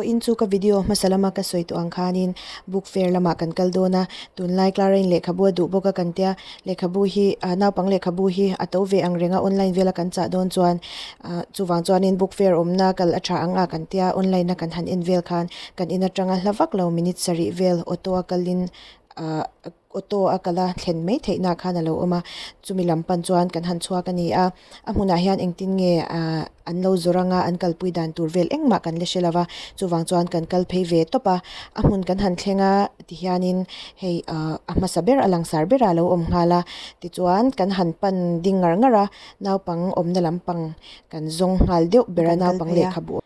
Vawiin chu ka video hmasa lama ka sawi tawh ang khanin book fair lamah kan kal dawn a, tunlai Clara-in lehkhabu a duh bawk a kan tia, lehkhabu hi ah naupang lehkhabu hi a to ve ang reng a online vela kan chah dawn chuan ah chuvang chuanin book fair awmna kal a tha ang a kan tia online a kan han en vel khan kan in atanga hla vak lo minute sarih vel auto a kalin ah Auto a kal a thlen mai theih nah khan a lo awm a, chumi lam pan chuan kan han chhuak a ni a, a hmunah hian engtin nge ah an lo zawrh anga an kalpui dan tur vel engmah kan la hre lo va, chuvang chuan kan kal phei ve tawp a, a hmun kan han thleng a tihianin hei ah a hmasa ber a langsar berah a lo awm nghal a, tichuan kan han pan ding ngar ngar a, naupang awmna lampang kan zawng nghal deuh ber a naupang lehkhabu.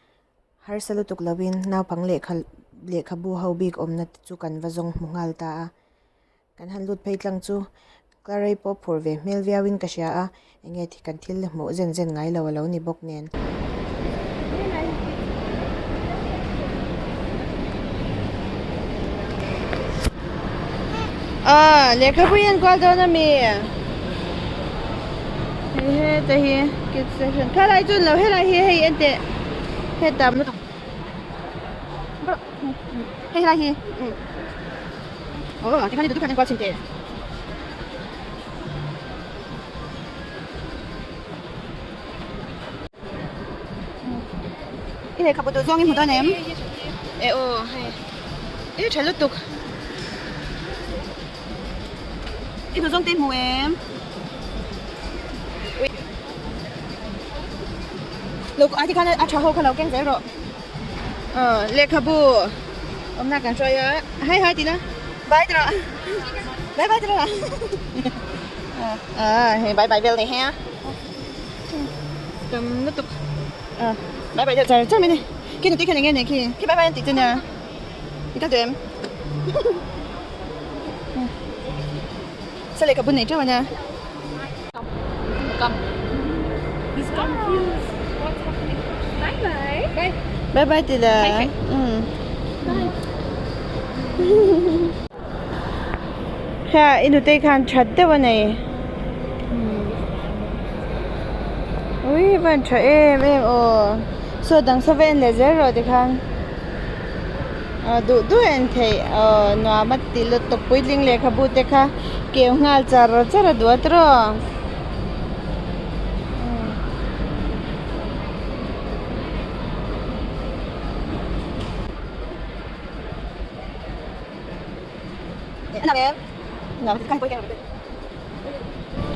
Harsa lutuk lovin naupang lehkha lehkhabu ho bik awmna te chu kan va zawng hmu nghal ta a, kan han lut phei tlang chu Clarei pawh phur ve hmel viauin ka hria a, enge thi kan thil hmuh zen zen ngai lo a lo ni bawk nen. Aw lehkhabu hi an kual dawn a mi? Hei heta hi kids section khalai chu an lo helai hi hei en teh heta hei helai hi aw tikhan i duh kual chhin teh. I lehkhabu duh zawng i hmu dawn em? E aw hei i tha lutuk i duh zawng te i hmu em? Lo a tikhan a tha ho kha lo keng zel rawh aw lehkhabu awmna kan hruai a hai hai tih la bye ti rawh bye bye ti rawh ah hei bye bye vel nei hei a tam lutuk ah bye bye deuh char char mai ni khi nutih khian eng nge khi khi bye bye an tih chu nia i kal duh em sa lehkhabu nei teuh a nia. Bye bye ti la Kha i nutei khan that deuh a nei Ui van tha em em aw saw dang saw va en leh zel rawh tikhan ah duh duh a en theih aw nuam a ti lutuk puitling lehkhabu te kha keu nghal char char a duh a tiraw.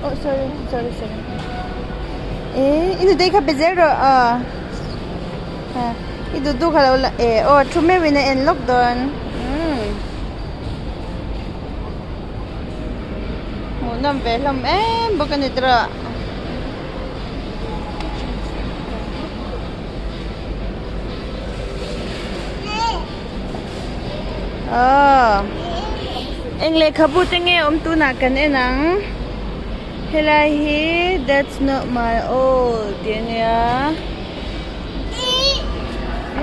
Oh sorry sorry sorry eh i nutei kha pe zel rawh aw ha i duh duh kha lo la eh aw thu meuhin a en lawk dawn umm hmuhnawm ve hlawm em bawk a ni tawh. Aww eng lehkhabu te nge awm tunah kan en ang helai hi that's not my old tih a nia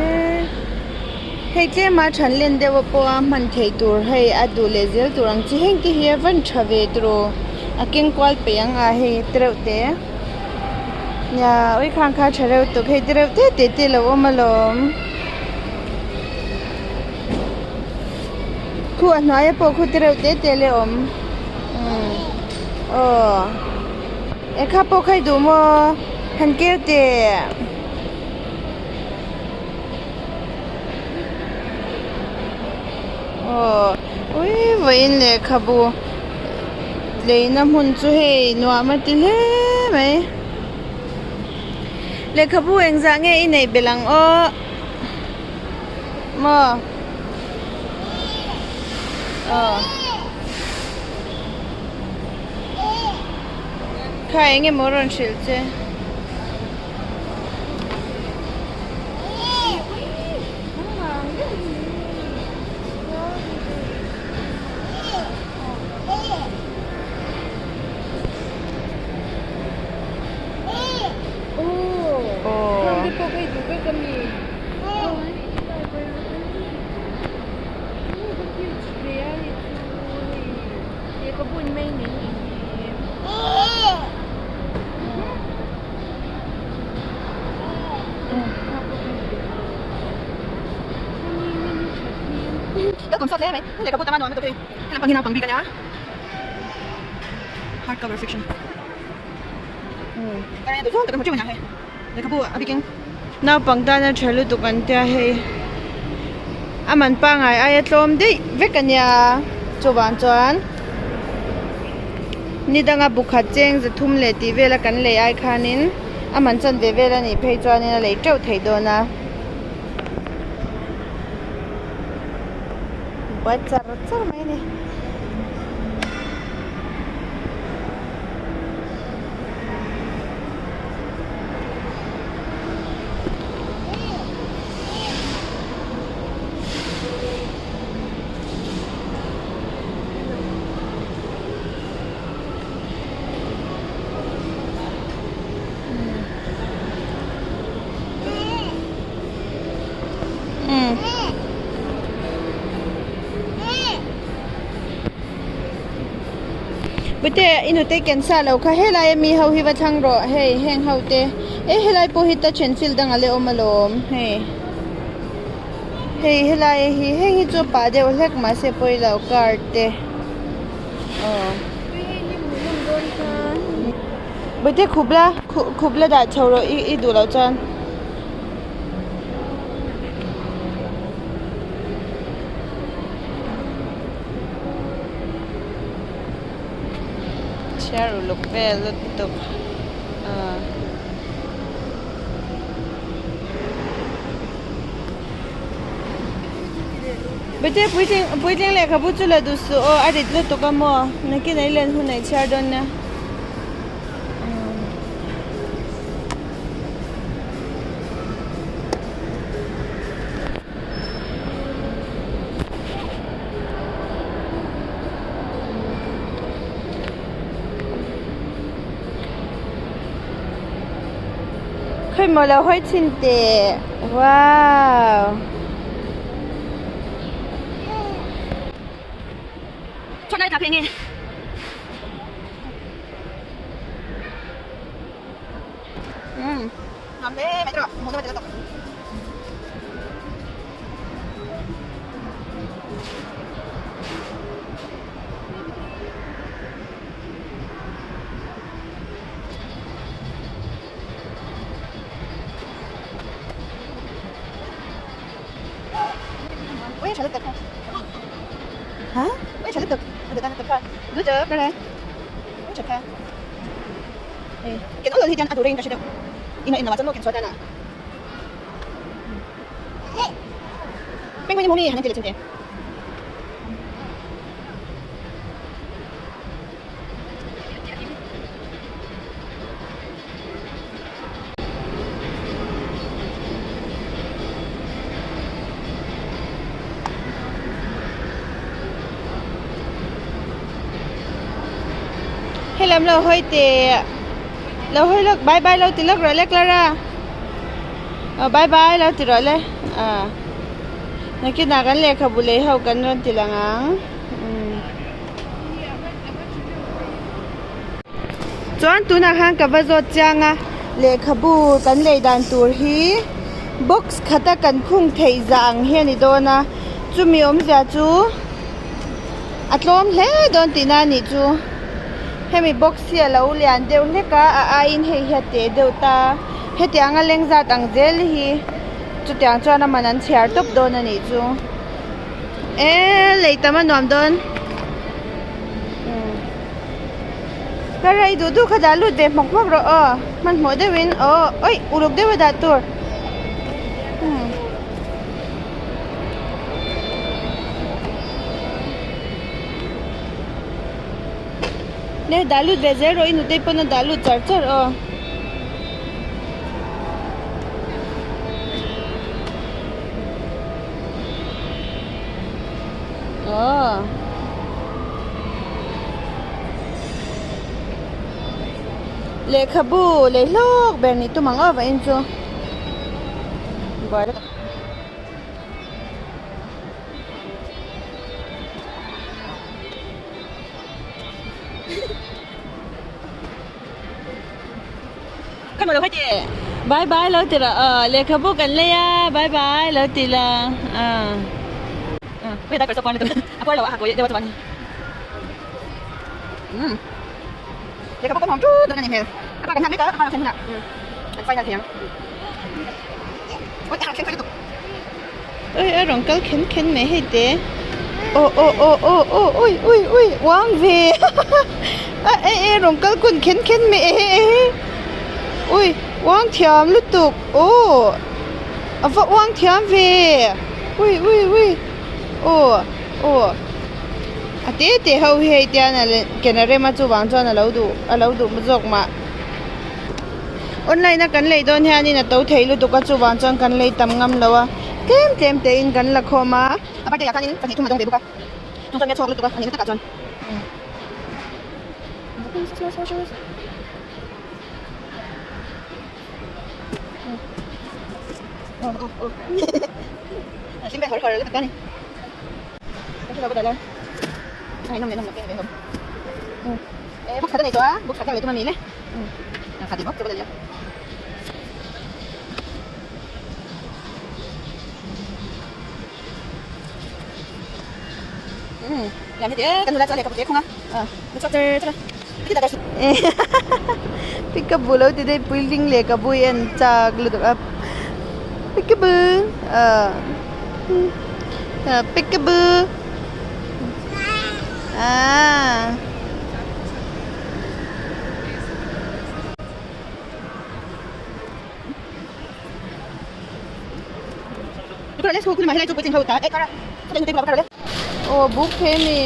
eh hei tlema than len deuh a pawh a hman theih tur hei a duh leh zel tur ang chi heng te hi a van tha ve tiraw a keng kual peih ang a hei tereuh te. Nia ui khang kha tha reuh tuk hei te reuh te te te lo awm alawm khu a hnuaia pawh khu te reuh te te le awm umm aw e kha pawh kha i duh maw han keu teh. Aw ui vawiin lehkhabu leina hmun chu hei nuam a ti hle mai lehkhabu engzah nge i neih belh ang aw maw aw kha eng emaw rawn hrilh che. Welcome sawt hle mai. Lehkhabu tam a nuam lutuk hei. Helam pang hi naupang bik a nia. Hard cover fiction. Naupang tana tha lutuk an tia hei a man pangai aia tlawm daih vek a nia chuvang chuan ni danga bu khat cheng za thum leh tih vela kan lei ai khanin a man chan ve vel a nih phei chuanin a lei teuh theih dawn a. Buai char char mai a ni. Pute i nute ken sa lo kha helai ami ho hi va thlang rawh hei heng ho te eh helai pawh hi touch and feel dang a la awm alawm hei hei helai hi heng hi chu a pah deuh hlek mahse pawilo car te aw. Pute khup la khup la dah chho rawh i duh loh chuan. Chhiar uluk vel lutuk ah. Bete puitling puitling lehkhabu chu la duh suh aw a rit lutuk a maw nakin ei len hun ah i chhiar dawn nia. Khawimaw lo hawi chhin teh wow. Helam lo hawi teh lo hawi lawk bye bye lo ti lawk rawh le Clara aw bye bye lo ti rawh le ah nakinah kan lehkhabu lei ho kan rawn ti lang ang chuan tunah khan ka va zawt chiang a lehkhabu kan lei dan tur hi box khata kan khung theih zah ang hi a ni dawn a chumi awmzia chu a tlawm hle dawn tihna a nih chu hemi box hi a lo lian deuh hlek a a aiin hei hi a te deuh ta hetiang a leng zat ang zel hi chutiang chuan a man an chhiar tawp dawn a nih chu eee lei tam a nuam dawn ka rei duh duh kha dah lut ve hmawk hmawk rawh aw hmanhmawh deuhin aw awi uluk deuh a dah tur. Ne dah lut ve zel rawh i nutei pawn a dah lut char char aw. Aw. Lehkhabu lei hlawk ber nih tum ang aw va in chu. Buai lutuk. Bye bye lo ti rawh aw lehkhabu kan lei a bye bye lo ti la ah. Oi a rawn kal khen khen mai hei te aw aw aw aw aw ui ui ui uang ve a e e rawn kal kun khen khen mai ehe ehe ui uang thiam lutuk aw a va uang thiam ve ui ui ui aw aw a te te ho hi hei tian a ken a rem a chuvang chuan a lo duh a lo duh zawk mah. Online a kan lei dawn hianin a to thei lutuk a chuvang chuan kan lei tam ngam lo a tlem tlem te in kan la khawm a. A birthday ah khanin pahnih thum a dawng ve bawk a chung chuan nia chhuak lutuk a a nihna takah chuan Peekaboo lo ti daih puitling lehkhabu hi an chak lutuk a peekaboo ah peekaboo ah. Aw buk thei a ni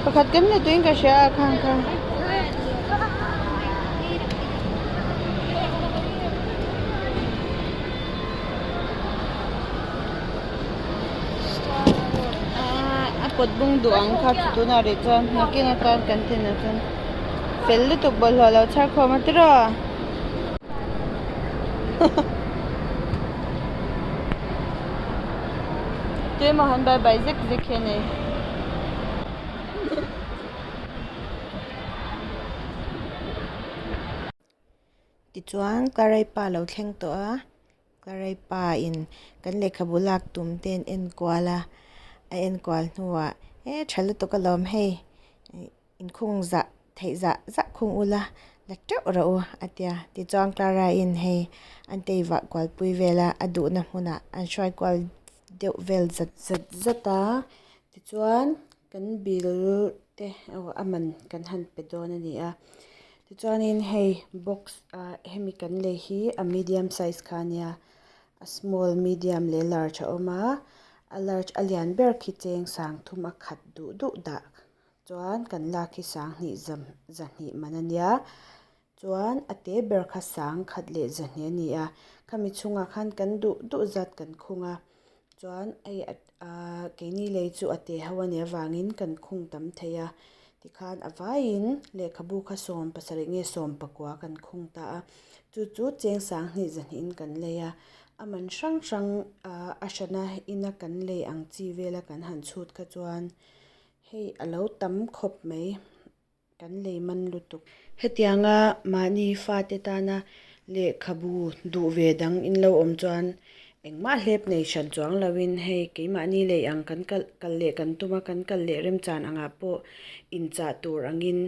pakhat kan la tuin ka hria a khang kha. A pawt bung duh ang kha chu tunah rih chuan nakin atan kan thin ah chuan fel lutuk bawlhhlawh lo chhar khawm a tiraw. Tuemaw han bye bye zek zek hi a ni. Tichuan Karai pa lo thleng tawh a. Karai pa in kan lehkhabu lak tum te an enkual a, a enkual hnuah he tha lutuk alawm hei inkhung zah theih zah zah khung ula la teuh rawh u a tia tichuan Clara in hei an tei vah kual pui vel a a duhna hmunah an hruai kual deuh vel zat zat zat a tichuan kan bill te a man kan han pe dawn a ni a tichuanin hei box ah hemi kan lei hi a medium size kha a nia a small medium leh large a awm a a large a lian ber khi cheng sang thum a khat duh duh dah. Chuan kan lak hi sanghnih zam zahnih man a nia chuan a te ber kha sang khat leh zahnih a ni a khami chhungah khan kan duh duh zat kan khung a chuan hei ahh keini lei chu a te ho a nih avangin kan khung tam thei a tikhan a vaiin lehkhabu kha sawm pasarih nge sawm pakua kan khung ta a chu chu cheng sanghnih zahnih in kan lei a a man hrang hrang ahh a hrana ina kan lei ang chi vela kan han chhut kha chuan. Hei a lo tam khawp mai kan lei man lutuk. Hetianga mahni fate tana lehkhabu duh ve dang in lo awm chuan engmah hlep nei hran chuang loin hei keimahni lei ang kan kal kal leh kan tum a kan kal leh remchan angah pawh inchah tur angin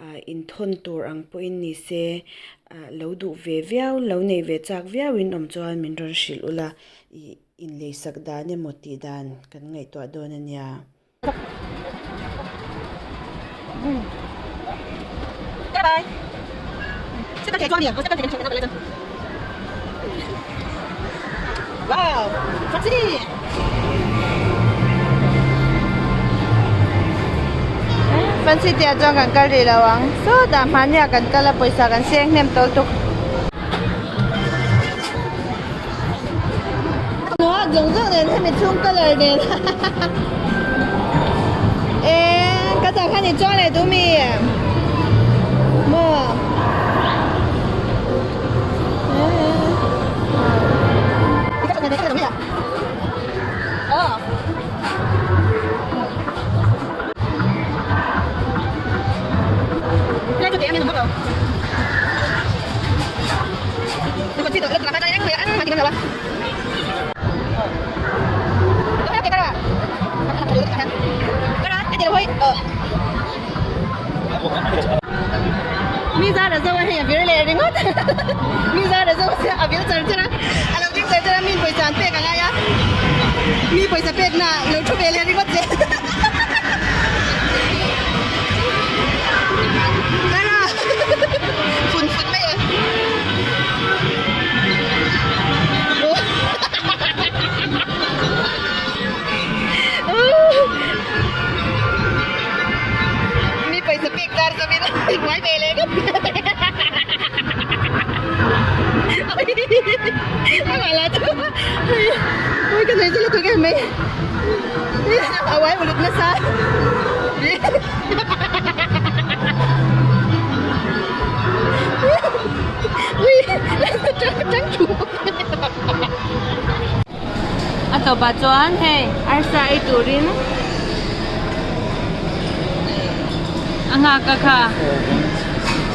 ah inthawn tur ang pawhin ni se ah lo duh ve viau lo nei ve chak viau in awm chuan min rawn hrilh ula ih inleisak dan emaw tih dan kan ngaihtuah dawn a nia. Fun City ah chuan kan kal rih lo ang sawtah hmahniah kan kal a pawisa kan seng hnem tawlh tuk. Nuak zawng zawng nen hemi chhung colour nen e ka tak khan i chuang leh duh mi maw Mi zar a zo a hei a vir leh ringawt mi zar a zo sia a vil char char a a lo ding char char a mi pawisa an pek a ngai a mi pawisa pek na lo thu ve leh ringawt che Clara fun fun mai e. Mi pawisa pek zar zawin buai ve leh ngawt a la chu ui ka nei chu lutuk em mai a uai uluk nasa ui tang thu. A tawpah chuan hei arsa ei turin a nghak a kha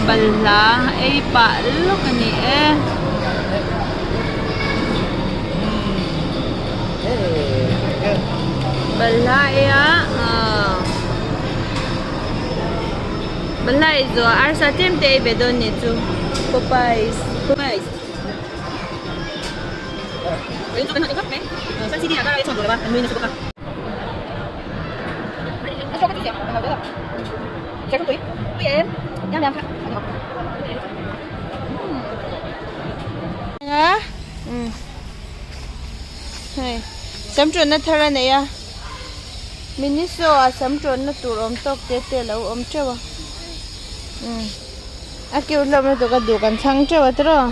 balhla ei pah lawk a ni e. Balhla ei a aw balhla ei zawh arsa tlem te ei ve dawn ni chu Popeyes. Sam tawnna thar a nei a miniso ah sam tawnna tur awm tawk te te a lo awm teuh a a cute hlawm lutuk a duh kan thlang teuh a tiraw.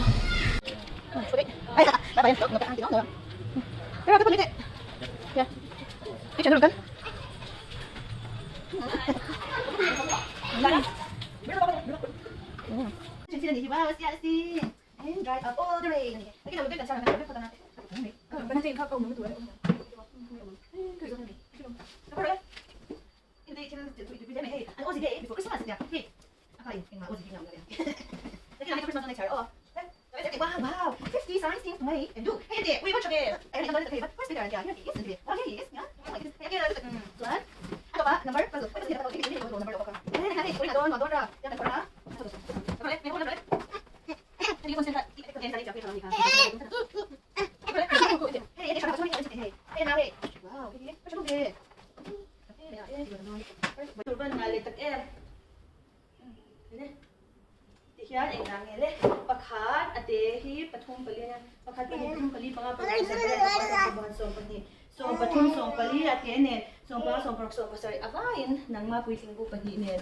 Tihian engah nge le pakhat a te hi pathum pali ania pakhat pahnih pathum pali panga paruk pasarih pariat pakua sawm pakhat sawm pahnih sawm pathum sawm pali a te nen sawm panga sawm paruk sawm pasarih a vaiin nangma puitling bu pahnih nen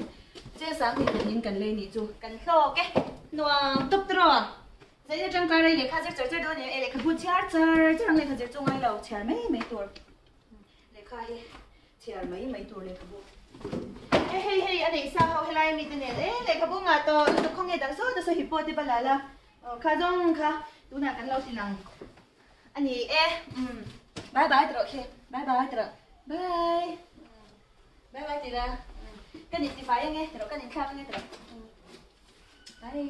cheng sanghnih pahnihin kan lei nih chu kan hlawk e nuam tawp tawh a zaina tangkai rei lehkha zir char char dawn ania e lehkhabu chhiar char char ang lehkha zir chu ngai lo chhiar mai mai tur lehkha hi. Chhiar mai mai tur lehkhabu. E hei hei a neih sa ho helai mi te nen e lehkhabu ngah tawh lutuk khaw nge dang saw ta saw hi pawh te va la la aw kha zawng kha tunah kan lo ti lang a ni e umm bye bye tawh khi bye bye tawh bye bye bye ti la ka ni tifai ange tawh ka ni thlak ange tawh bye.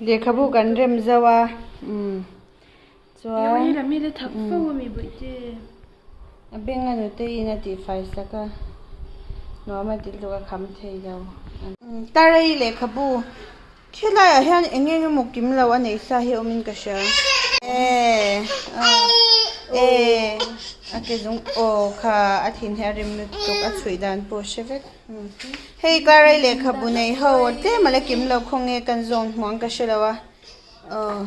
Lehkhabu kan rem zauh a umm chuan a beng a nute in a tihfai sak a nuam a ti lutuk a kham thei lo tarei lehkhabu khilai ah hian eng eng emaw kim lo a neih sa hi awm in ka hria e a ke zung aw kha a thin hi a rim lutuk a chhuih dan pawh a hre vek. Hei Karei lehkhabu nei ho tlem a la kim lo khaw nge kan zawn hmuh ang ka hre lo a aw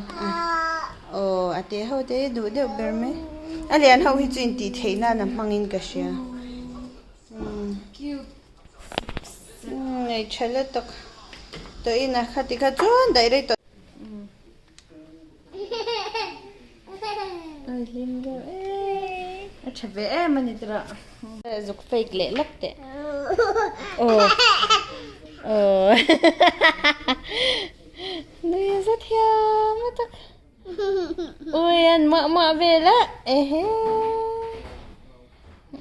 aw a te ho te hi duh deuh ber mai a lian ho hi chu intih theih nan a hmangin ka hria nei tha lutuk tawh in a khati kha chuan daih rei tawh. A hlim deuh e a tha ve em a ni tawh zuk fake leh lawk teh aw aw nui za thiam a tak ui an mah mah vel a ehe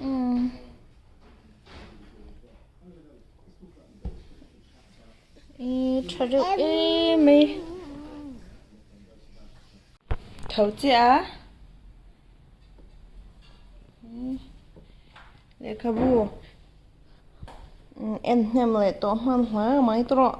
umm. I tha reuh em mai tho chiah a. Lehkhabu en hnem leh tawh hman hle mai tawh.